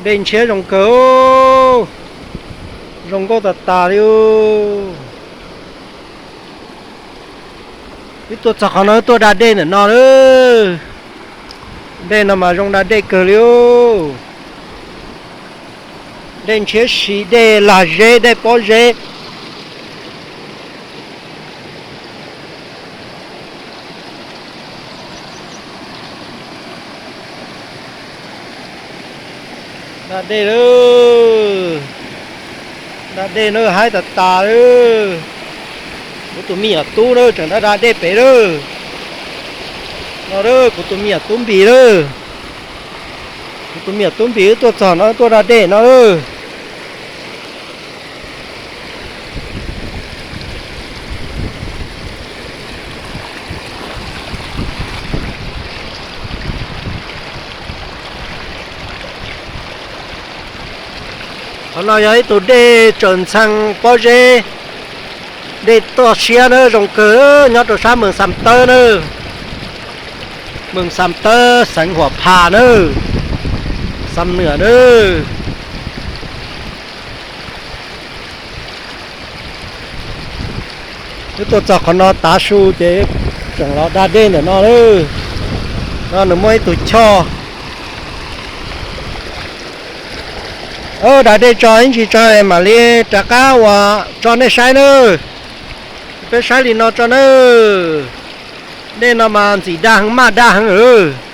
Dej ntshiab zoo kawg, zoo nkauj tas tas li. Wb tuaj txog qhov no tuaj da dej ntawm no lawm. Dej no mas zoo da dej kawg li. Dej ntshiab si, dej lag zeb, dej pob zeb. Da dej lawm, da dej na, haib tas tas lawm. Kuv tus me nyuam tub na tseem da da dej pem lawm. No lawm, kuv tus me nyuam tub Npis lawm. Kuv tus me nyuam tub Npis tuaj txog no tuaj da dej no lawm. Qhov no yog ib tug dej tsaws ntxhee pob zeb, dej toj siab na, zoo kawg, nyob rau sab Mees Xam Tawb na. Mees Xam Tawb, xeev Huam Phas na, Xam Nwm na. Wb tuaj txog qhov no tav su ces tseem los da dej ntawm no lawm. No nws muaj ib tug choj. Da dej tso ib ntsis tso mam li rov qab ua tso nej saib nawb. Peb saib li no tso nawb. Dej no mas ntxim dag heev, maj dag heev lawm.